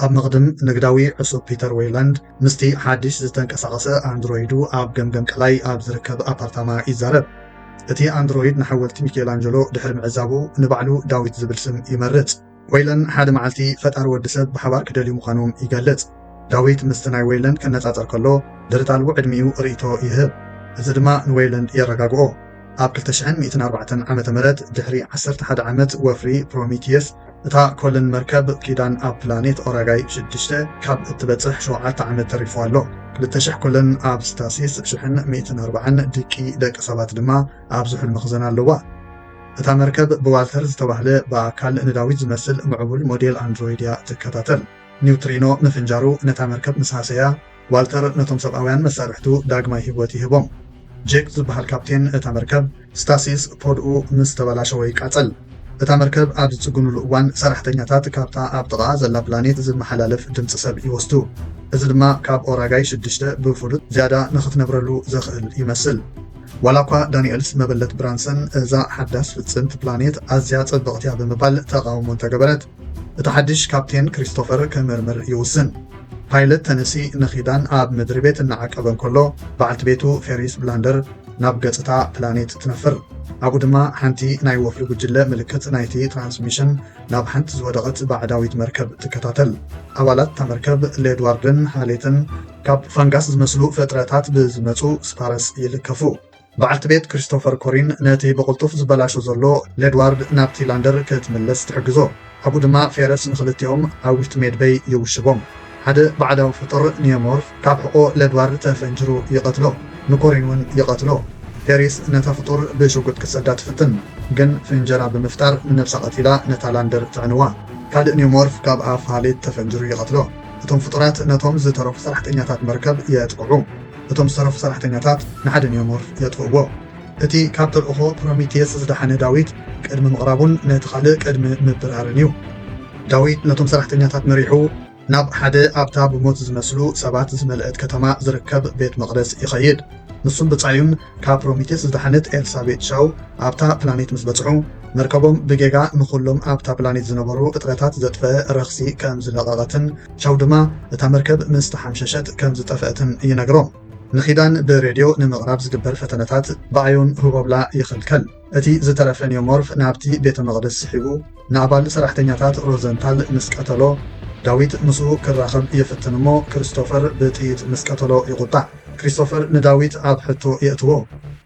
ኣብ መቕድም ንግዳዊ ዕሱብ ፒተር ዌይላንድ ምስቲ ሓድሽ ዝተንቀሳቐሰ ኣንድሮይዱ ኣብ ገምገም ቀላይ ኣብ ዝርከብ ኣፓርታማ ይዛረብ። እቲ ኣንድሮይድ ንሓወልቲ ሚኬላንጀሎ ድሕሪ ምዕዛቡ ንባዕሉ ዳዊት ዝብል ስም ይመርጽ። ዌይላንድ ሓደ መዓልቲ ፈጣሪ ወዲ ሰብ ብሓባር ክደልዩ ምዃኖም ይገልጽ። ዳዊት ምስቲ ናይ ዌይላንድ ክነጻጸር ከሎ ድርት ኣልቦ ዕድሚኡ ርእይቶ ይህብ። እዚ ድማ ንዌይላንድ የረጋግኦ። ኣብ ክልተ ሽሕን ሚእትን ኣርባዕተን ዓመተ ምህረት ድሕሪ ዓሰርተ ሓደ ዓመት ወፍሪ ፕሮሚቲየስ እታ ኮለን መርከብ ኪዳን ኣብ ፕላኔት ኦራጋይ ሽዱሽተ ካብ እትበጽሕ ሸውዓተ ዓመት ተሪፉ ኣሎ። ክልተ ሽሕ ኮለን ኣብ ስታሲስ ሽሕን ሚእትን ኣርባዓን ድቂ ደቂ ሰባት ድማ ኣብ ዝሑል መኽዘን ኣለዋ። እታ መርከብ ብዋልተር ዝተባህለ ብኣካል ንዳዊት ዝመስል ምዕቡል ሞዴል ኣንድሮይድ እያ ትከታተል። ኒውትሪኖ ምፍንጃሩ ነታ መርከብ ምስ ሃሰያ ዋልተር ነቶም ሰብኣውያን መሳርሕቱ ዳግማይ ህይወት ይህቦም። ጄክ ዝበሃል ካፕቴን እታ መርከብ ስታሲስ ፖድኡ ምስ ተበላሸወ ይቃጸል። እታ መርከብ ኣብ ዝጽግኑሉ እዋን ሰራሕተኛታት ካብታ ኣብ ጥቓ ዘላ ፕላኔት ዝመሓላለፍ ድምጺ ሰብ ይወስዱ። እዚ ድማ ካብ ኦራጋይ ሽዱሽተ ብፍሉጥ ዝያዳ ንኽትነብረሉ ዘኽእል ይመስል። ዋላ እኳ ዳንኤልስ መበለት ብራንሰን እዛ ሓዳስ ፍጽምቲ ፕላኔት ኣዝያ ጽብቕቲ እያ ብምባል ተቓውሞ እንተገበረት፣ እቲ ሓድሽ ካፕቴን ክሪስቶፈር ክምርምር ይውስን። ፓይለት ተነሲ ንኺዳን ኣብ ምድሪ ቤት እናዓቀበ እንከሎ በዓልቲ ቤቱ ፌሪስ ብላንደር ናብ ገጽታ ፕላኔት ትነፍር። ኣብኡ ድማ ሓንቲ ናይ ወፍሪ ጉጅለ ምልክት ናይቲ ትራንስሚሽን ናብ ሓንቲ ዝወደቐት ባዕዳዊት መርከብ ትከታተል። ኣባላት እታ መርከብ ሌድዋርድን ሃሌትን ካብ ፋንጋስ ዝመስሉ ፍጥረታት ብዝመጹ ስፓረስ ይልከፉ። በዓልቲ ቤት ክሪስቶፈር ኮሪን ነቲ ብቕልጡፍ ዝበላሾ ዘሎ ሌድዋርድ ናብቲ ላንደር ክትምለስ ትሕግዞ። ኣብኡ ድማ ፌረስ ንኽልቲኦም ኣብ ዊፍት ሜድበይ ይውሽቦም። ሓደ ባዕዳዊ ፍጡር ኒዮሞርፍ ካብ ሕቖ ሌድዋርድ ተፈንጅሩ ይቐትሎ። ንኮሪን እውን ይቐትሎ። ፌሪስ ነታ ፍጡር ብሽጉጥ ክትሰዳ ትፍትን፣ ግን ፍንጀራ ብምፍጣር ንነብሳ ቀቲላ ነታ ላንደር ትዕንዋ። ካልእ ኒዮሞርፍ ካብ ኣፍ ሃሌት ተፈንጅሩ ይቐትሎ። እቶም ፍጡራት ነቶም ዝተረፉ ሰራሕተኛታት መርከብ የጥቅዑ። እቶም ዝተረፉ ሰራሕተኛታት ንሓደ ኒዮሞርፍ የጥፍእዎ። እቲ ካብ ተልእኾ ፕሮሚቴስ ዝደሓነ ዳዊት ቅድሚ ምቕራቡን ነቲ ካልእ ቅድሚ ምብራርን እዩ። ዳዊት ነቶም ሰራሕተኛታት መሪሑ ናብ ሓደ ኣብታ ብሞት ዝመስሉ ሰባት ዝመልአት ከተማ ዝርከብ ቤት መቕደስ ይኸይድ። ንሱን ብጻዩን ካብ ፕሮሚቴስ ዝደሓነት ኤልሳቤጥ ሻው ኣብታ ፕላኔት ምስ በጽሑ፣ መርከቦም ብጌጋ ንኹሎም ኣብታ ፕላኔት ዝነበሩ ፍጥረታት ዘጥፈአ ረኽሲ ከም ዝለቐቐትን ሻው ድማ እታ መርከብ ምስ ተሓምሸሸት ከም ዝጠፍአትን ይነግሮም። ንኺዳን ብሬድዮ ንምቕራብ ዝግበር ፈተነታት ብኣዮን ህቦብላ ይኽልከል። እቲ ዝተረፈ ኒዮሞርፍ ናብቲ ቤተ መቕደስ ስሒቡ ንኣባል ሰራሕተኛታት ሮዘንታል ምስ ቀተሎ፣ ዳዊት ምስኡ ክራኸብ ይፍትን እሞ ክሪስቶፈር ብጥይት ምስ ቀተሎ ይቑጣዕ። ክሪስቶፈር ንዳዊት ኣብ ሕቶ የእትዎ።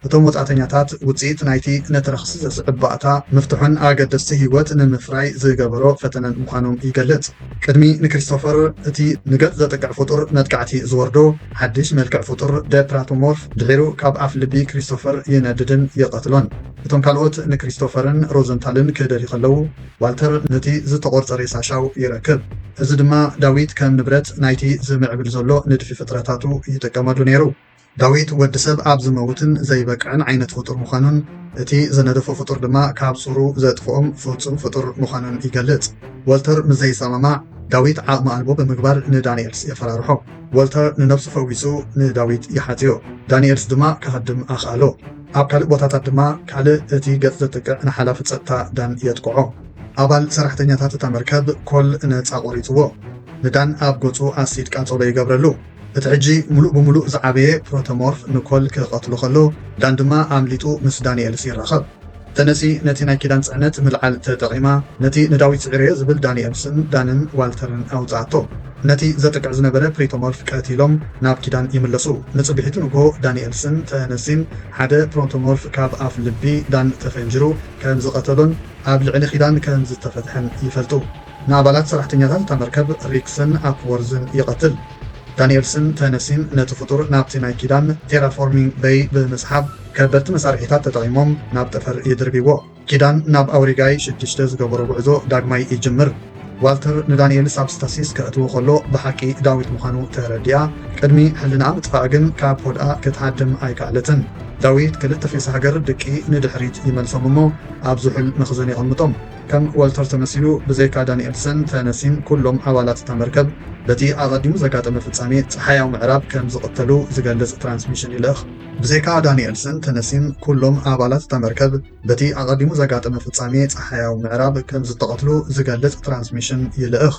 እቶም ወጻእተኛታት ውጽኢት ናይቲ ነቲ ረኽሲ ዘስዕብ ባእታ ምፍትሑን ኣገደስቲ ህይወት ንምፍራይ ዝገበሮ ፈተነን ምዃኖም ይገልጽ። ቅድሚ ንክሪስቶፈር እቲ ንገጽ ዘጥቅዕ ፍጡር መጥቃዕቲ ዝወርዶ ሓድሽ መልክዕ ፍጡር ደፕራቶሞርፍ ድሒሩ ካብ ኣፍ ልቢ ክሪስቶፈር ይነድድን ይቐትሎን። እቶም ካልኦት ንክሪስቶፈርን ሮዘንታልን ክደልዩ ከለዉ ዋልተር ነቲ ዝተቖርጸ ሬሳ ሻው ይረክብ። እዚ ድማ ዳዊት ከም ንብረት ናይቲ ዝምዕብል ዘሎ ንድፊ ፍጥረታቱ ይጥቀመሉ ነይሩ። ዳዊት ወዲ ሰብ ኣብ ዝመውትን ዘይበቅዕን ዓይነት ፍጡር ምዃኑን እቲ ዝነደፎ ፍጡር ድማ ካብ ሱሩ ዘጥፍኦም ፍጹም ፍጡር ምዃኑን ይገልጽ። ወልተር ምስ ዘይሰማማዕ ዳዊት ዓቕሚ ኣልቦ ብምግባር ንዳንኤልስ የፈራርሖ። ወልተር ንነብሱ ፈዊሱ ንዳዊት ይሓጽዮ። ዳንኤልስ ድማ ክሃድም ኣኽኣሎ። ኣብ ካልእ ቦታታት ድማ ካልእ እቲ ገጽ ዘጥቅዕ ንሓላፊ ጸጥታ ዳን የጥቅዖ። ኣባል ሰራሕተኛታት እታ መርከብ ኮል ነጻ ቆሪጽዎ። ንዳን ኣብ ገጹ ኣሲድ ቃጸሎ ይገብረሉ። እቲ ሕጂ ምሉእ ብምሉእ ዝዓበየ ፕሮቶሞርፍ ንኮል ክቐትሎ ከሎ፣ ዳን ድማ ኣምሊጡ ምስ ዳንኤልስ ይራኸብ። ተነሲ ነቲ ናይ ኪዳን ጽዕነት ምልዓል ተጠቒማ፣ ነቲ ንዳዊት ስዒረዮ ዝብል ዳንኤልስን ዳንን ዋልተርን ኣውጽኣቶ። ነቲ ዘጥቅዕ ዝነበረ ፕሪቶሞርፍ ቀቲሎም ናብ ኪዳን ይምለሱ። ንጽብሒቱ ንግሆ ዳንኤልስን ተነሲን ሓደ ፕሮቶሞርፍ ካብ ኣፍ ልቢ ዳን ተፈንጅሩ ከም ዝቐተሎን ኣብ ልዕሊ ኪዳን ከም ዝተፈትሐን ይፈልጡ። ንኣባላት ሰራሕተኛታት እታ መርከብ ሪክስን ኣፕወርዝን ይቐትል። ዳንኤልስን ተነሲን ነቲ ፍጡር ናብቲ ናይ ኪዳን ቴራፎርሚንግ በይ ብምስሓብ ከበድቲ መሳርሒታት ተጠቒሞም ናብ ጠፈር ይድርብይዎ። ኪዳን ናብ ኣውሪጋይ ሽዱሽተ ዝገበሮ ጉዕዞ ዳግማይ ይጅምር። ዋልተር ንዳንኤልስ ኣብ ስታሲስ ከእትዎ ከሎ ብሓቂ ዳዊት ምዃኑ ተረዲኣ። ቅድሚ ሕልናኣ ምጥፋእ ግን ካብ ሆድኣ ክትሃድም ኣይከኣለትን። ዳዊት ክልተ ፌሳ ሃገር ድቂ ንድሕሪት ይመልሶም እሞ ኣብ ዝሑል መኽዘን የቐምጦም። ከም ዋልተር ተመሲሉ ብዘይካ ዳንኤልሰን ተነሲን ኩሎም ኣባላት እታ መርከብ በቲ ኣቐዲሙ ዘጋጠመ ፍጻሜ ጸሓያዊ ምዕራብ ከም ዝቐተሉ ዝገልጽ ትራንስሚሽን ይልእኽ። ብዘይካ ዳንኤልሰን ተነሲን ኩሎም ኣባላት እታ መርከብ በቲ ኣቐዲሙ ዘጋጠመ ፍጻሜ ጸሓያዊ ምዕራብ ከም ዝተቐትሉ ዝገልጽ ትራንስሚሽን ይልእኽ።